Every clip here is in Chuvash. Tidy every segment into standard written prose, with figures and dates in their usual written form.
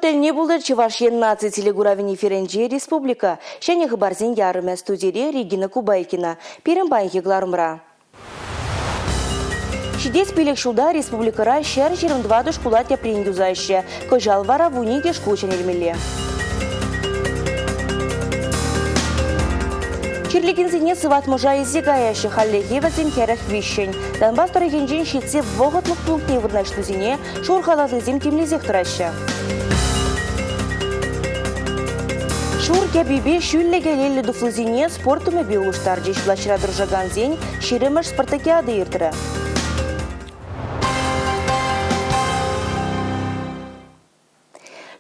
Тӗлне пултӑр Чӑваш Ен наци телекуравӗн эфирӗнче республика ҫӗнӗ хыпарсен ярӑмӗ студире Регина Кубайкина. Пирӗн паянхи кӑларӑмра. Ҫитес пилӗк ҫулта республикӑра 124 шкула тӗпрен юсаҫҫӗ. Кӑҫал вара 12 шкул ҫӗнелмелле. Чирлекенсене сыватмӑша илсе каяҫҫӗ. Хальлӗхе вӗсем 43-ҫӗн. Донбасс тӑрӑхӗнчен ҫитсе вӑхӑтлӑх пунктне вырнаҫнисене шур халатлисем тимлесех тӑраҫҫӗ. Шур кӗпипе ҫӳллӗ кӗлеллӗ туфлисене спорт тумӗпе улӑштарчӗҫ. Влаҫра тӑрӑшакансен ҫирӗммӗш спартакиада иртрӗ.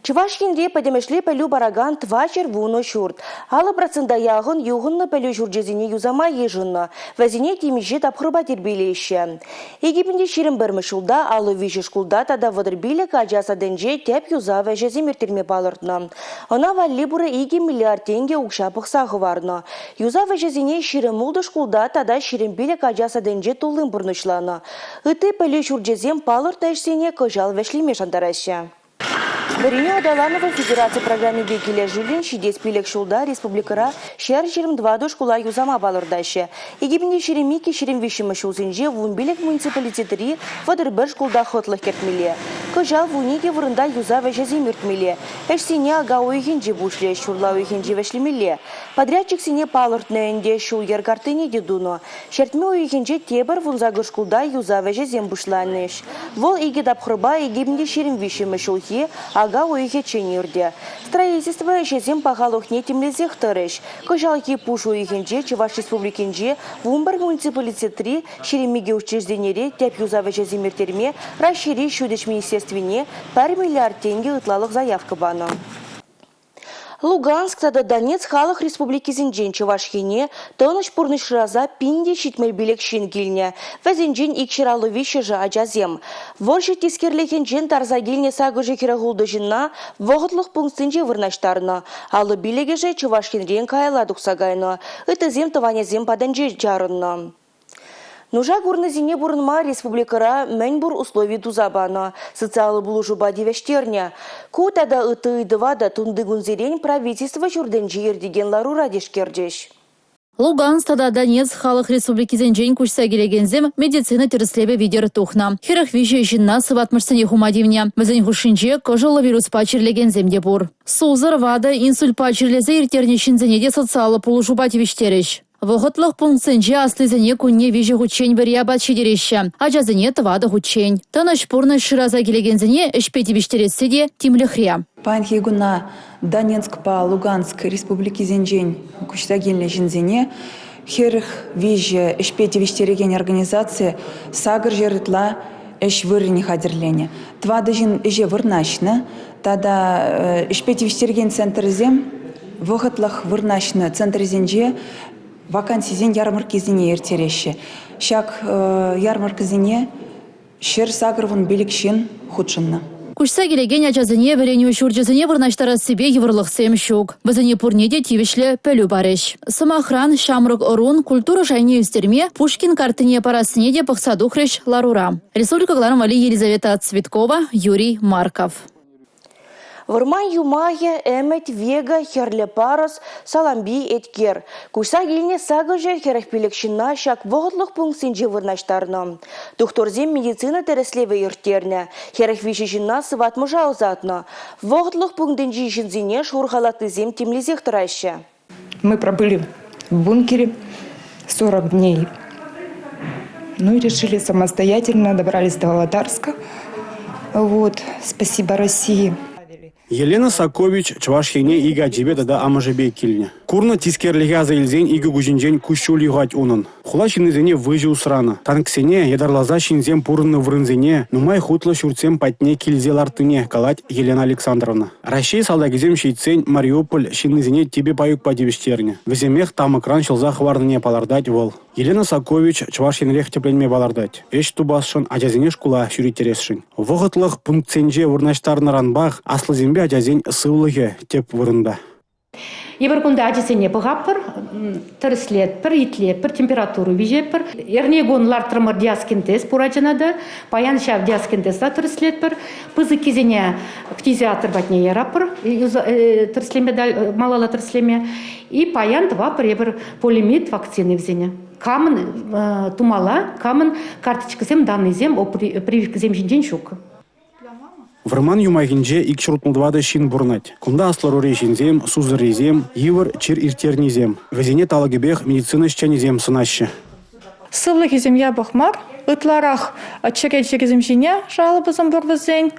Чӑваш Енре пӗтӗмӗшле пӗлӳ паракан 410 ҫурт. 50 процента яхӑн юхӑннӑ пӗлӳ ҫурчӗсене юсама йышӑннӑ. Вӗсене темиҫе тапхӑрпа тирпейлеҫҫӗ. 2021 ҫулта 53 шкулта тата 35 ача садӗнче тӗп юсав ӗҫӗсем ирттерме палӑртнӑ. Ӑна валли пурӗ 2 миллиард тенкӗ укҫа пӑхса хӑварнӑ. Юсав ӗҫӗсене 26 шкулта тата 25 ача садӗнче туллин пурнӑҫланӑ. Ытти пӗлӳ ҫурчӗсем палӑртнӑ ӗҫсене кӑҫал вӗҫлеме шантараҫҫӗ. Вӗренӳ аталанӑвӗн федераци программипе килӗшӳллӗн ҫитес пилӗк ҫулта республикӑра 124 шкула юсама палӑртаҫҫӗ. 2022-2023 ҫулсенче 15 муниципалитетри 31 шкулта хӑтлӑх кӗртмелле. Кӑҫал 12 вырӑнта юсав ӗҫӗсем иртмелле. Ӗҫсене ака уйӑхӗнче пуҫлӗҫ, ҫурла уйӑхӗнче вӗҫлемелле. Подрядчиксене палӑртнӑ ӗнтӗ, ҫул-йӗр карттине те тунӑ. Ҫӗртме уйӑхӗнче тепӗр вунсакӑр шкулта юсав ӗҫӗсем пуҫланӗҫ. Вӑл икӗ тапхӑрпа 2023 ҫулхи ака уйӑхӗччен иртӗ. Строительство ӗҫӗсем пахалӑхне тимлесех тӑрӗҫ. Кӑҫалхи пуш уйӑхӗнче Чӑваш Республикинчи 11 муниципалитетри 22 учрежденире тӗп юсав ӗҫӗсем ирттерме Раҫҫейри Ҫутӗҫ министерствине пӗр миллиард тенкӗ ытлалӑх заявка панӑ. Луганск тата Донецк халӑх республикисенчен Чӑваш Ене тӑнӑҫ пурнӑҫ шыраса 1075 ҫын килнӗ. Вӗсенчен 253-шӗ ачасем. Вӑрҫӑ тискерлӗхӗнчен тарса килнӗ сакӑрҫӑ 46 ҫынна вӑхӑтлӑх пунктсенче вырнаҫтарнӑ. 55-шӗ Чӑваш Енрен каялла тухса кайнӑ. Ыттисем тӑванӗсем патӗнче чарӑннӑ. Нуша курнисене пурӑнма республикӑра мӗн пур услови туса панӑ, социаллӑ пулӑшупа тивӗҫтернӗ. Ку тата ытти ыйтӑва та тунтикунсерен правительство ҫуртӗнче иртекен ларура тишкерчӗҫ. Луганск тата Донецк халӑх республикисенчен куҫса килекенсем медицина тӗрӗслевӗ витӗр тухнӑ. 43 ҫынна сыватмӑшсене хума тивнӗ. Вӗсен хушшинче кӑшӑллӑ вируспа чирлекенсем те пур. Сусӑр, ватӑ, инсультпа чирлесе ирттернӗ ҫынсене те социаллӑ пулӑшупа тивӗҫтерӗҫ. Вӑхӑтлӑх пунктсенче аслисене кунне виҫӗ хутчен вӗри апат ҫитереҫҫӗ, ачасене тӑватӑ хутчен. Тӑнӑҫ пурнӑҫ шыраса килекенсене ӗҫпе тивӗҫтересси те тимлӗхре. Паянхи куна Донецкпа Луганск республикисенчен куҫса килнӗ ҫынсене 43 ӗҫпе тивӗҫтерекен организаци 800 ытла ӗҫ вырӑнӗ хатӗрленӗ. Тӑватӑ ҫын ӗҫе вырнаҫнӑ тата ӗҫпе тивӗҫтерекен центрсем вӑхӑтлӑх вырнаҫнӑ центрсенче вакансисен ярмӑрккисене ирттереҫҫӗ. Ҫак ярмӑрккӑсене 185 ҫын хутшӑннӑ. Куҫса килекен ачасене вӗренӳ ҫурчӗсене вырнаҫтарассипе йывӑрлӑхсем ҫук. Вӗсене пурне те тивӗҫлӗ пӗлӳ парӗҫ. Сӑмахран, ҫамрӑк ӑрун культура шайне ӳстерме Пушкин карттине парассине те пӑхса тухрӗҫ ларура. Республика кӑларӑм валли Елизавета Цветкова, Юрий Марков. Вӑрман юмахӗ, ӗмӗт, вега, хӗрлӗ парӑс, салампи, еткер. Куҫса килнӗ сакӑрҫӑ 45 ҫынна ҫак вӑхӑтлӑх пунктсенче вырнаҫтарнӑ. Тухтӑрсем медицина тӗрӗслевӗ ирттернӗ, 43 ҫынна сыватмӑша ӑсатнӑ. Вӑхӑтлӑх пунктӗнчи ҫынсене шур халатлисем тимлесех тӑраҫҫӗ. Мы пробыли в бункере 40 дней. Ну и решили самостоятельно, добрались до Володарска. Вот, спасибо России. Елена Сакович Чӑваш Ене икӗ ачипе тата амӑшӗпе килнӗ. Курнӑ тискерлӗхе аса илсен икӗ куҫӗнчен куҫҫуль юхать унӑн. Хула ҫыннисене выҫӑ усранӑ. Танксене ятарласа ҫынсем пурӑннӑ вырӑнсене нумай хутлӑ ҫуртсем патне килсе лартнине калать Елена Александровна. Раҫҫей салтакӗсем ҫитсен Мариуполь ҫыннисене типӗ паюкпа тивӗҫтернӗ. Вӗсемех тамӑкран ҫӑлса хӑварнине палӑртать вӑл. Елена Сакович Чӑваш Енрех тӗпленме палӑртать. Ӗҫ тупасшӑн, ачасене шкула ҫӳреттересшӗн. Вӑхӑтлӑх пунктсенче вырнаҫтарнӑранпах аслисемпе ачасен сывлӑхӗ тӗп вырӑнта. Эпир кунта ачасене пӑхатпӑр, тӗрӗслетпӗр, итлетпӗр, температура виҫетпӗр. Эрнекун лартрӑмӑр диаскин-тест пур ачана та. Паян ҫав диаскин-теста тӗрӗслетпӗр. Пысӑккисене фтизиатр патне яратпӑр тӗрӗслеме, малалла тӗрӗслеме. И паян тӑватпӑр эпир полимит вакцини вӗсене. Камӑн тумалла, камӑн карточкӑсем, даннӑйсем прививкӑсем ҫинчен ҫук. Вӑрман юмахӗнче 264 ҫын пурӑнать. Кунта аслӑ ӑрури ҫынсем, сусӑррисем, йывӑр чир ирттернисем. Вӗсене талӑкӗпех медицина ӗҫченӗсем сӑнаҫҫӗ. Сывлӑхӗсем япӑх мар, ытларах чӗре чирӗсем ҫине жалобӑсем пур вӗсен.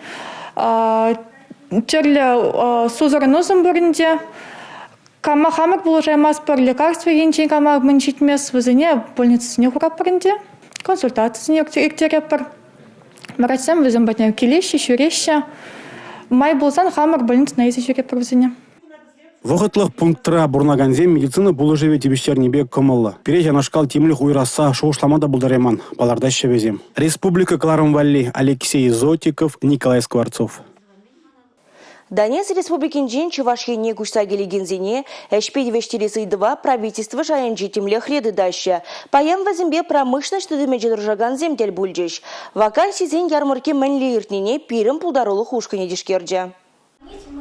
Тӗрлӗ сусӑрӑнусем пур ӗнтӗ. Кама хамӑр пулӑшаймастпӑр, лекарство енчен кама мӗн ҫитмест, вӗсене больницӑсене хуратпӑр ӗнтӗ, консультацисене ирттеретпӗр. Врачсем вӗсем патне килеҫҫӗ, ҫӳреҫҫӗ. Май пулсан хамӑр больницӑна илсе ҫӳретпӗр вӗсене. Вӑхӑтлӑх пунктра пурӑнакансем медицина пулӑшӑвӗ тивӗҫтернипе кӑмӑллӑ. Пире ҫавнашкал тимлӗх уйӑрасса шухӑшлама та пултарайман, палӑртаҫҫӗ вӗсем. Республика кӑларӑм валли Алексей Зотиков, Николай Скворцов. Донецк Республикинчен Чӑваш Ене куҫса килекенсене ӗҫпе тивӗҫтерес ыйтӑва правительство шайӗнче тимлӗхре тытаҫҫӗ. Паян вӗсемпе промышленноҫ тытӑмӗнче тӑрӑшакансем тӗл пулчӗҫ. Вакансисен ярмӑркки мӗнле иртнине пирӗн пултарулӑх ушкӑнӗ тишкерчӗ.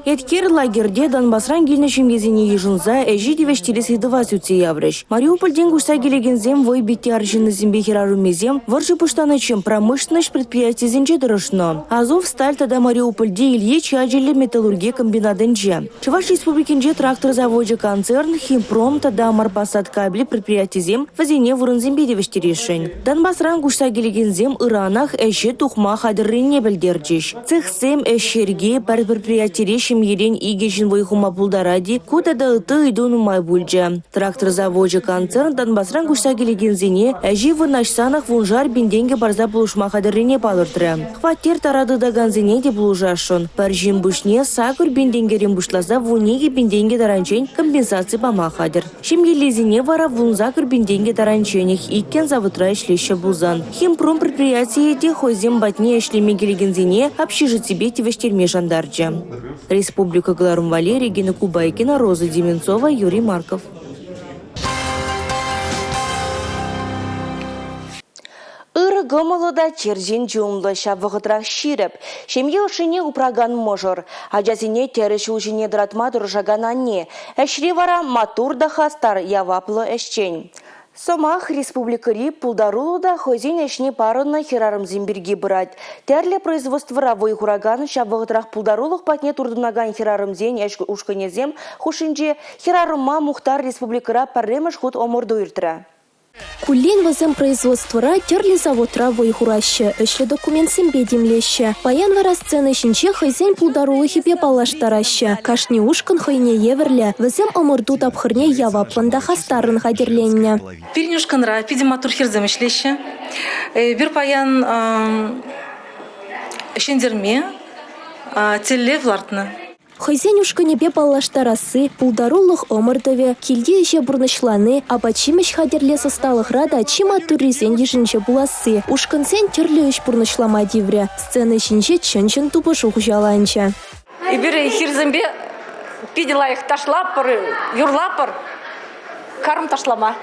Эткер лагерьте Донбасран килнӗ ҫемьесене йышӑнса ӗҫе тивӗҫтерес ыйтӑва сӳтсе яврӗҫ. Мариупольтен куҫса килекенсем вӑй питти арҫыннисемпе хӗрарӑмӗсем вӑрҫӑ пуҫланиччен промышленноҫ предприятийӗсенче тӑрӑшнӑ. Азовсталь тата Мариупольти Ильич ячӗллӗ металлурги комбинатӗнче, Чӑваш Республикинче трактор завочӗ концерн, Химпром тата Марпосадкабель предприятисем вӗсене вырӑнсемпе тивӗҫтересшӗн. Донбасран куҫса килекенсем ыранах ӗҫе тухма хатӗррине пӗлтерчӗҫ. Цехсем, ӗҫ йӗрки, пӗр предприятире ҫемьерен икӗ ҫын вӑй хума пултарать-и ку тата ытти ыйту нумай пулчӗ. Трактор завочӗ концерн Донбасран куҫса килекенсене ӗҫе вырнаҫсанах вуншар пин тенкӗ парса пулӑшма хатӗррине палӑртрӗ. Хваттер тара тытакансене те пулӑшасшӑн. Пӗр ҫын пуҫне 8 пин тенкӗрен пуҫласа 12 пин тенкӗ таранччен компенсаци пама хатӗр. Ҫемьеллисене вара 18 пин тенкӗ таранчченех иккӗн заводра ӗҫлеҫҫӗ пулсан. Химпром предприятийӗ те хӑйсем патне ӗҫлеме килекенсене общежитипе тивӗҫтерме шантарчӗ. Республика кӑларӑм валли Регина Кубайкина, Роза Деменцова, Юрий Марков. Ырӑ кӑмӑллӑ та черчен чунлӑ, ҫав вӑхӑтрах ҫирӗп. Ҫемье ӑшшине упракан мӑшӑр, ачасене тӗрӗс ҫул ҫине тӑратма тӑрӑшакан анне, ӗҫре вара маттур та хастар, яваплӑ ӗҫчен. Сӑмах республикӑри пултаруллӑ та хӑйсен ӗҫне парӑннӑ хӗрарӑмсем пирки пырать. Тӗрлӗ производствӑра вӑй хуракан, ҫав вӑхӑтрах пултарулӑх патне туртӑнакан хӗрарӑмсен ӗҫ ушкӑнӗсем хушшинче «Хӗрарӑма мухтар» республикӑра пӗрремӗш хут ӑмӑрту иртрӗ. Куллен вӗсем производствӑра, тӗрлӗ заводра вӑй хураҫҫӗ, ӗҫлӗ документсемпе тимлеҫҫӗ. Паян вара сцена ҫинче хӑйсен пултарулӑхӗпе паллаштараҫҫӗ. Кашни ушкӑн хӑйне евӗрлӗ, вӗсем ӑмӑрту тапхӑрне яваплӑн та хастаррӑн хатӗрленнӗ. Пирӗн ушкӑнра питӗ маттур хӗрсем ӗҫлеҫҫӗ. Эпир паян ҫӗнтерме тӗллев лартнӑ. Хӑйсен ушкӑнӗпе паллаштарасси, пултарулӑх ӑмӑртӑвӗ, килти ӗҫе пурнӑҫлани, апат-ҫимӗҫ хатӗрлес ӑсталӑхра та чи маттуррисен йышӗнче пуласси. Ушкӑнсен тӗрлӗ ӗҫ пурнӑҫлама тиврӗ. Сцена ҫинче чӑн-чӑн тупӑшу хуҫаланчӗ. Эпир хирсемпе питӗ лайӑх ташлатпӑр, юрлатпӑр, карӑм ташлама.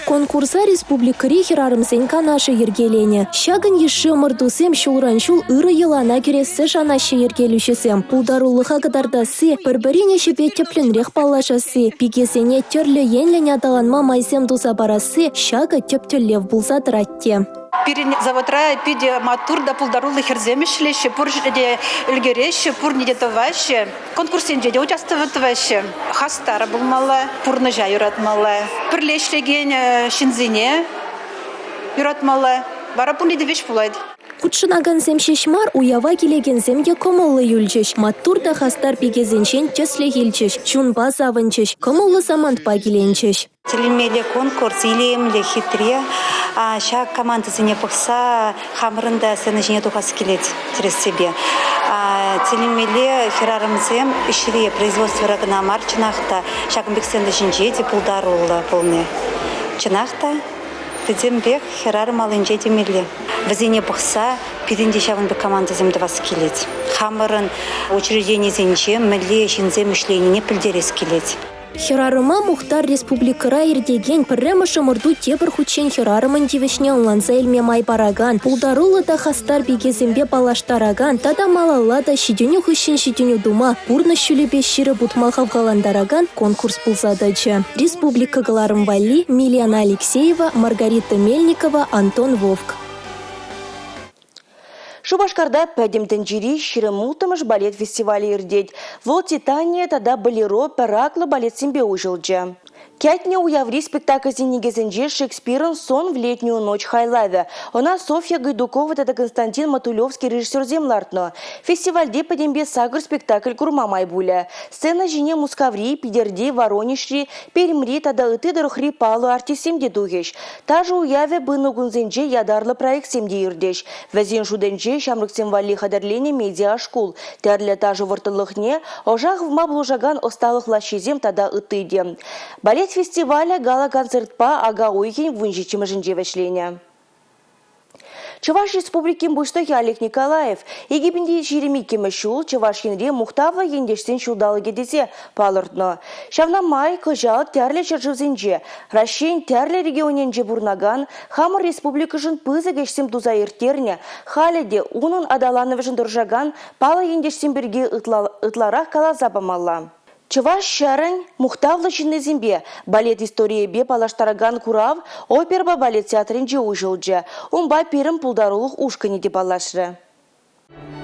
Конкурса республикӑри хӗрарӑмсен канашӗ йӗркеленӗ. Ҫакӑн йышши ӑмӑртусем ҫулран-ҫул ырӑ йӑлана кӗрессе шанаҫҫӗ йӗркелӳҫӗсем. Пултарулӑха кӑтартасси, пӗр-пӗрин ӗҫӗпе тӗплӗнрех паллашасси, пикесене тӗрлӗ енлӗн аталанма майсем туса парасси ҫакӑ тӗп тӗллев пулса тӑрать те. Пирӗн заводра питӗ маттур та пултаруллӑ хӗрсем ӗҫлеҫҫӗ, пур ҫӗре ӗлкӗреҫҫӗ, пурне те тӑваҫҫӗ. Конкурссенче те участвовать тӑваҫҫӗ. Хастар пулмалла, пурнӑҫа юратмалла, пӗрле ӗҫлекен ҫынсене юратмалла. Вара пурне те веҫ пулать. Хутшӑнакансем ҫеҫ мар, уява килекенсем те кӑмӑллӑ юлчӗҫ. Маттур та хастар пикесенчен тӗслӗх илчӗҫ, чунпа савӑнчӗҫ, кӑмӑллӑ самантпа киленчӗҫ. Тӗлӗнмелле конкурс, илемлӗ, хитре. Ҫак командӑсене пӑхса хамӑрӑн та сцена ҫине тухас килет тӗрӗссипе. Тӗлӗнмелле хӗрарӑмсем ӗҫре, производствӑра кӑна мар, чӑнах та, ҫакӑн пек сцена ҫинче те пултаруллӑ пулни. Чӑнах та, пӗтӗмпех хӗрарӑм аллинче темелле. Вӗсене пӑхса пирӗн те ҫавӑн пек командӑсем тӑвас килет. Хамӑрӑн учрежденисенче мӗнле ҫынсем ӗҫленине пӗлтерес килет. Хӗрарӑма мухтар республикӑра иртекен пӗрремӗш ӑмӑрту тепӗр хутчен хӗрарӑмӑн тивӗҫне ӑнланса илме май паракан, пултаруллӑ та хастар пикесемпе паллаштаракан тата малалла та ҫитӗнӳ хыҫҫӑн ҫитӗнӳ тума, пурнӑҫ ҫулӗпе ҫирӗп утма хавхалантаракан конкурс пулса тӑчӗ. Республика кӑларӑм валли Милена Алексеева, Маргарита Мельникова, Антон Вовк. Шупашкарта Пӗтӗм тӗнчери 26-мӗш балет фестивалӗ иртет. Вӑл «Титания» тата «Болеро» пӗраклӑ балетсемпе уҫӑлчӗ. Кӗтнӗ уяври спектакльсен никӗсӗнче Шекспирӑн «Сон в летнюю ночь» хайлавӗ. Ӑна Софья Гайдукова тата Константин Матулевский режиссерсем лартнӑ. Фестивальте пӗтӗмпе сакӑр спектакль курма май пулӗ. Сцена ҫине Мускаври, Питӗрти, Воронежри, Пермьри тата ытти тӑрӑхри паллӑ артистсем те тухӗҫ. Ташӑ уявӗ пынӑ кунсенче ятарлӑ проектсем те иртӗҫ. Вӗсен шутӗнче ҫамрӑксем валли хатӗрленӗ медиашкул, тӗрлӗ ташӑ вӑрттӑнлӑхне ӑша хывма пулӑшакан ӑсталӑх лаҫҫисем тата ытти те. Балет фестивалӗ гала-концертпа ака уйӑхӗн 17-мӗшӗнче вӗҫленӗ. Чӑваш Республикин Пуҫлӑхӗ Олег Николаев 2022 ҫул Чӑваш Енре мухтавлӑ ентешсен ҫулталӑкӗ тесе палӑртнӑ. Ҫавна май кӑҫал тӗрлӗ ҫӗршывсенче, Раҫҫейӗн тӗрлӗ регионӗнче пурӑнакан хамӑр республикӑшӑн пысӑк ӗҫсем туса ирттернӗ, халӗ те унӑн аталанӑвӗшӗн тӑрӑшакан паллӑ ентешсем пирки ытларах каласа памалла. Чӑваш ҫӗрӗн мухтавлӑ ҫыннисемпе, балет историйӗпе паллаштаракан курав оперӑпа балет театрӗнче уҫӑлчӗ. Унпа пирӗн пултарулӑх ушкӑнӗ те паллашрӗ.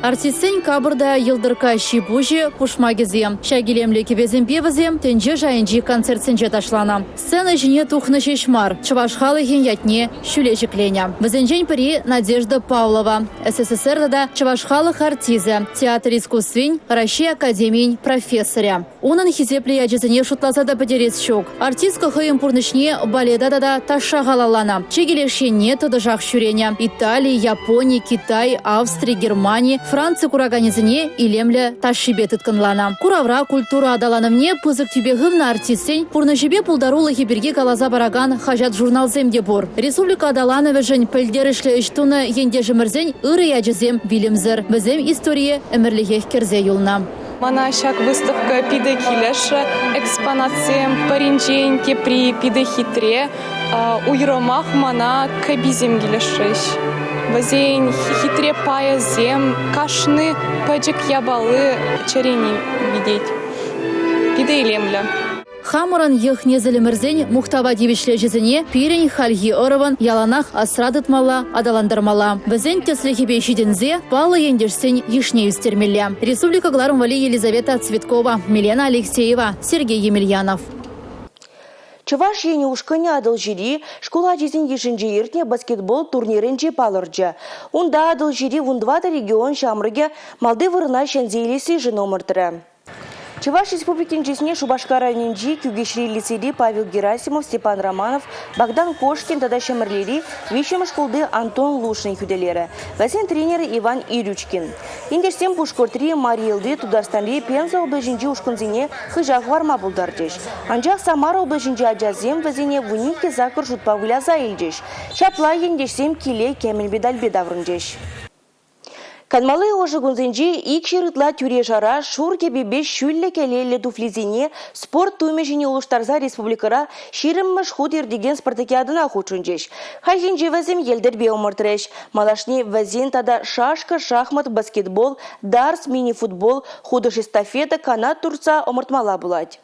Артистсен капӑр та йӑлтӑркка ҫи-пуҫӗ, пушмакӗсем. Ҫак илемлӗ кӗпесемпе вӗсем тӗнче шайӗнчи концертсенче ташланӑ. Сцена ҫине тухнӑ ҫеҫ мар, чӑваш халӑхӗн ятне ҫӳле ҫӗкленӗ. Вӗсенчен пӗри Надежда Павлова, СССР тата Чӑваш халӑх артисчӗ, театр искусствин Раҫҫей академийӗн профессорӗ. Унӑн хисеплӗ ячӗсене шутласа та пӗтерес ҫук. Артистка хӑйӗн пурнӑҫне балета тата ташша халалланӑ. Чикӗ леш енне тӑтӑшах ҫӳренӗ. Итали, Япони, Китай, Австри, Германи, Франци кураканӗсене илемлӗ ташшипе тыткӑнланӑ. Куравра культура аталанӑвне пысӑк тӳпе хывнӑ артистсен пурнӑҫӗпе пултарулӑхӗ пирки каласа паракан хаҫат-журналсем те пур. Республика аталанӑвӗшӗн пӗлтерӗшлӗ ӗҫ тунӑ ентешӗмӗрсен ырӑ ячӗсем вилӗмсӗр. Вӗсем историе ӗмӗрлӗхех кӗрсе юлнӑ. Мана ҫак выставка питӗ килӗшрӗ. Экспонатсем пӗринчен тепри питӗ хитре. Уйрӑмах мана кӗписем килӗшрӗҫ. Вӗсен хитре пайӗсем, кашни пӗчӗк япали чӗрене витет. Питӗ илемлӗ. Хамӑрӑн йӑх-несӗлӗмӗрсен мухтава тивӗҫлӗ ӗҫӗсене пирӗн хальхи ӑрӑвӑн яланах асра тытмалла, аталантармалла. Вӗсен тӗслӗхӗпе ҫитӗнсе паллӑ ентешсен йышне ӳстермелле. Республика кӑларӑм валли Елизавета Цветкова, Милена Алексеева, Сергей Емельянов. Чӑваш Ен ушкӑнӗ Атӑлҫири шкул ачисен йышӗнче иртнӗ баскетбол турнирӗнче палӑрчӗ. Унта Атӑлҫири 14 регион ҫамрӑкӗ малти вырӑна ҫӗнсе илессишӗн ӑмӑртрӗ. Чӑваш Республикин чысне Шупашкар районӗнчи Кӳкеҫри лицейри Павел Герасимов, Степан Романов, Богдан Кошкин тата Ҫӗмӗрлери виҫҫӗмӗш шкулти Антон Лушин хӳтӗлерӗ. Вӗсен тренерӗ Иван Ирючкин. Ентешсем Пушкӑртри, Мари Элти, Тутарстанри, Пенза облаҫӗнчи ушкӑнсене хыҫа хӑварма пултарчӗҫ. Анчах Самара облаҫӗнчи ачасем вӗсене 12-8 шутпа выляса илчӗҫ. Ҫапла ентешсем киле кӗмӗл медальпе таврӑнчӗҫ. Канмалли ӑшӑ кунсенче икҫӗр ытла тӳре-шара шур кӗпепе ҫӳллӗ кӗлеллӗ туфлисене спорт тумӗ ҫине улӑштарса республикӑра ҫирӗммӗш хут иртекен спартакиадӑна хутшӑнчӗҫ. Хальхинче вӗсем йӗлтӗрпе ӑмӑртрӗҫ. Малашне вӗсен тата шашка, шахмат, баскетбол, дартс, мини-футбол, хутӑш эстафета, канат туртса ӑмӑртмалла пулать.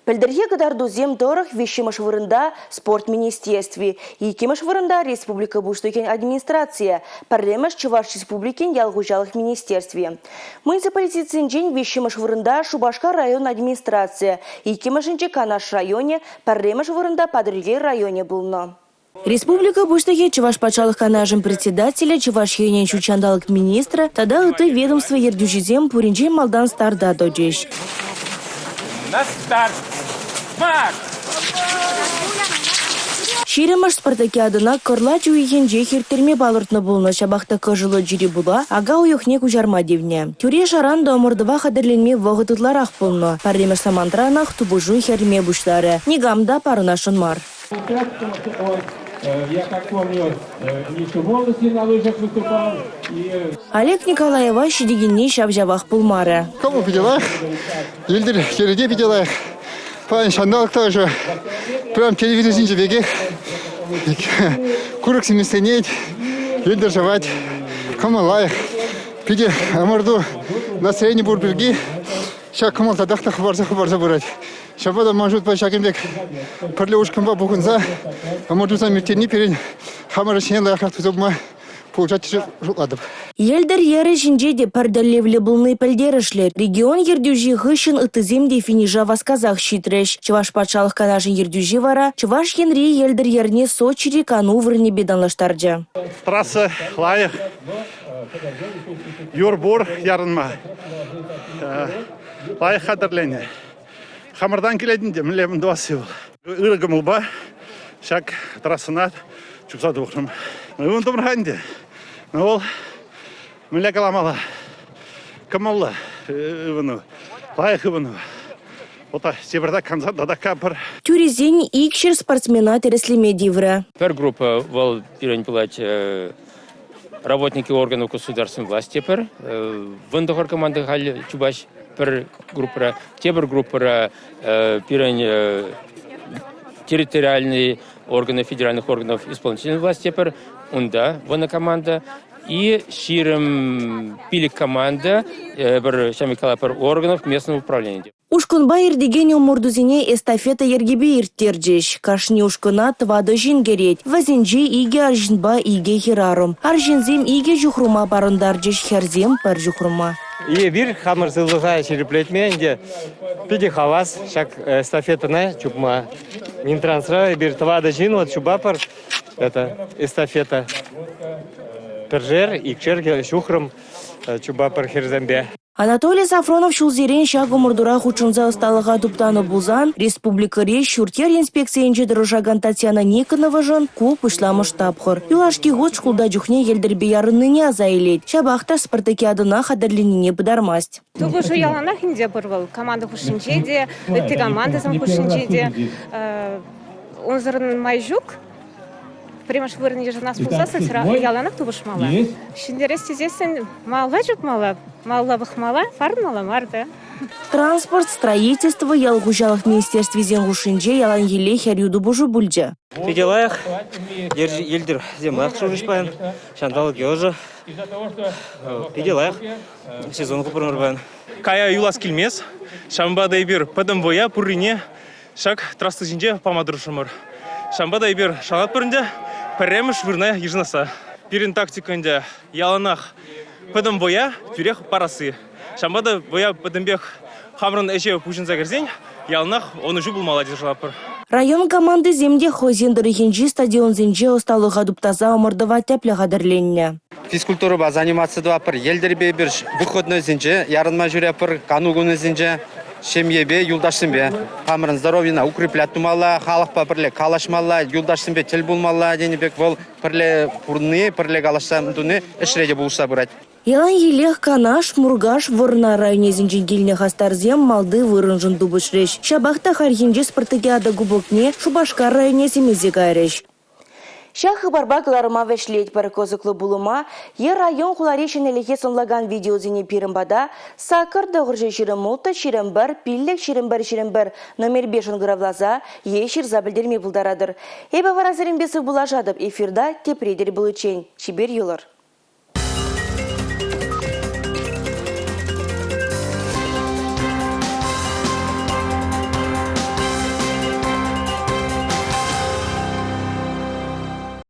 Пӗлтӗрхи кӑтартусем тӑрӑх виҫҫӗмӗш вырӑнта спорт министерстви, иккӗмӗш вырӑнта республика Пуҫлӑхӗн администрацийӗ, пӗрремӗш Чӑваш Республикин ял хуҫалӑх министерстви. Муниципалитетсенчен виҫҫӗмӗш вырӑнта Шупашкар район администрацийӗ, иккӗмӗшӗнче Канаш районӗ, пӗрремӗш вырӑнта Патӑрьел районӗ пулнӑ. Республика Пуҫлӑхӗ, Чӑваш Патшалӑх Канашӗн Председателӗ, Чӑваш Енӗн ҫут ҫанталӑк министрӗ тата ытти ведомство ертӳҫисем пуринчен малтан старта тӑчӗҫ. На старт! Марш! Ҫирӗммӗш спартакиадӑна кӑрлач уйӑхӗнчех ирттерме палӑртнӑ пулнӑ, ҫапах та кӑшӑллӑ чире пула ака уйӑхне куҫарма тивнӗ. Тӳре-шаран та ӑмӑртӑва хатӗрленме вӑхӑт ытларах пулнӑ. Пӗрремӗш самантранах тупӑшу хӗрме пуҫларӗ. Никам та парӑнасшӑн мар. Я так помню, Миша в на лыжах выступал. Олег Николаева ҫитекенни ҫав-ҫавах пулмарӗ. Кӑмӑл питӗ лайӑх, йӗлтӗр йӗрӗ те питӗ лайӑх. Паян ҫанталӑк та ӑшӑ. Прям телевизор ҫинчи пекех. Курӑк симӗсленет, йӗлтӗр шӑвать. Кӑмӑл лайӑх. Питӗ ӑмӑрту настроени пур пирки ҫак кӑмӑл татах та хӑпарса-хӑпарса пырать. Ҫавӑнпа та ман шутпа ҫакӑн пек пӗрле ушкӑнпа пухӑнса ӑмӑртусем ирттерни пирӗн хамӑр ӗҫне лайӑхрах туса пыма пулӑшать тесе шутлатӑп. Йӗлтӗр йӗрӗ ҫинче те пӗр тӗллевлӗ пулни пӗлтерӗшлӗ. Регион ертӳҫи хыҫҫӑн ыттисем те финиша васкасах ҫитрӗҫ. Чӑваш патшалӑх канашӗн ертӳҫи вара Чӑваш Енри йӗлтӗр йӗрне Сочири кану вырӑнӗпе танлаштарчӗ. Трасса лайӑх, юр пур ярӑнма. Лайӑх хатӗрленӗ. Хамӑртан килет ӗнтӗ, мӗнле тӑвасси вӑл. Ырӑ кӑмӑлпа ҫак трассӑна чупса тухрӑм. Ывӑнтӑмӑр-ха ӗнтӗ. Ну вӑл мӗнле каламалла, кӑмӑллӑ ывӑну, лайӑх ывӑну. Вот тепӗртак кансан тата капӑр. Тӳресен 200 спортсмена тӗрӗслеме тиврӗ. Пӗр группа вӑл пирӗн пулать работники органов государственной власти пӗр. 19 команда халь чупаҫ пӗр группӑра. Тепӗр группӑра пирӗн территориальные органы федеральных органов исполнительной власти пӗр. Унта вӑнӑ команда. И 25 команда пӗр ҫамикала пӗр органов местного управления. Ушкӑнпа иртекен ӑмӑртусене эстафета йӗркипе ирттерчӗҫ. Кашни ушкӑна тӑватӑ ҫын кӗрет. Вӗсенче икӗ арҫынпа икӗ хӗрарӑм. Арҫынсем икӗ ҫухрӑма парӑнтарчӗҫ, хӗрсем пӗр ҫухрӑма. Эпир хамӑр сывлӑха ҫирӗплетме ӗнтӗ питӗ хавас ҫак эстафетӑна чупма. Минтрансра эпир тӑватӑ ҫын вот чупатпӑр. Это эстафета. Пӗршер, икшер ҫухрӑм чупатпӑр хӗрсемпе. Анатолий Софронов ҫулсерен ҫак ӑмӑртура хутшӑнса ӑсталӑха туптанӑ пулсан, республикӑри ҫурт-йӗр инспекцийӗнче тӑрӑшакан Татьяна Никоновашӑн ку пуҫламӑш тапхӑр. Юлашки хут шкулта чухне йӗлтӗрпе ярӑннине аса илет. Ҫапах та спартакиадӑна хатӗрленнине пытармасть. Тупӑшу яланах ӗнтӗ пур вӑл. Команда хушшинче те, ытти командӑсем хушшинче те. Унсӑрӑн май ҫук. Пӗрремӗш вырӑн йышӑнас пулсассӑн яланах тупӑшмалла. Ҫӗнтерес тесессӗн малалла чупмалла, малалла пӑхмалла, парӑнмалла мар та. Транспорт, строительство, ял хуҫалӑх министерствисен хушшинче яланхилле хӗрӳ тупӑшу пулчӗ. Питӗ лайӑх, йӗлтӗрсем лайӑх шурӗҫ паян, ҫанталӑкӗ ӑшӑ. Питӗ лайӑх сезон хупрӑмӑр паян. Кая юлас килмест, ҫавӑнпа та эпир пӗтӗм вӑя пуррине Ҫак трасса ҫинче пама тӑрӑшрӑмӑр. Ҫавӑнпа та эпир шанатпӑр ӗнтӗ пӗрремӗш вырӑна йышӑнасса. Пирӗн тактика ӗнтӗ яланах пӗтӗм вӑя тӳрех парасси. Ҫавӑнпа та вӑя пӗтӗмпех хамӑрӑн ӗҫе пуҫӑнса кӗрсен яланах ӑнӑҫу пулмалла тесе шутлатпӑр. Район командисем те хӑйсен тӑрӑхӗнчи стадионсенче ӑсталӑха туптаса ӑмӑртӑва тӗплӗ хатӗрленнӗ. Физкультурӑпа заниматься тӑватпӑр. Йӗлтӗрпе эпир выходнойсенче ярӑнма ҫӳретпӗр, кану кунӗсенче ҫемьепе, юлташсемпе. Хамӑрӑн здоровьена укреплять тумалла, халӑхпа пӗрле калаҫмалла, юлташсемпе тӗл пулмалла тенӗ пек вӑл пӗрле пурӑнни, пӗрле калаҫса туни ӗҫре те пулӑшса пырать. Яланхиллех Канаш, Муркаш, Вӑрнар районӗсенчен килнӗ хастарсем малти вырӑншӑн тупӑшрӗҫ. Ҫапах та хальхинче спартакиада кубокне Шупашкар районӗсем илсе кайрӗҫ. Ҫак хыпарпа кӑларӑма вӗҫлетпӗр. Кӑсӑклӑ пулӑма е район-хулари ҫӗнӗлӗхе сӑнлакан видеосене пирӗн пата 8 926 21 5 21 21 номерпе шӑнкӑравласа е ҫырса пӗлтерме пултаратӑр. Эпӗ вара сирӗнпе сывпуллашатӑп. Эфирта тепре тӗл пуличчен. Чипер юлӑр.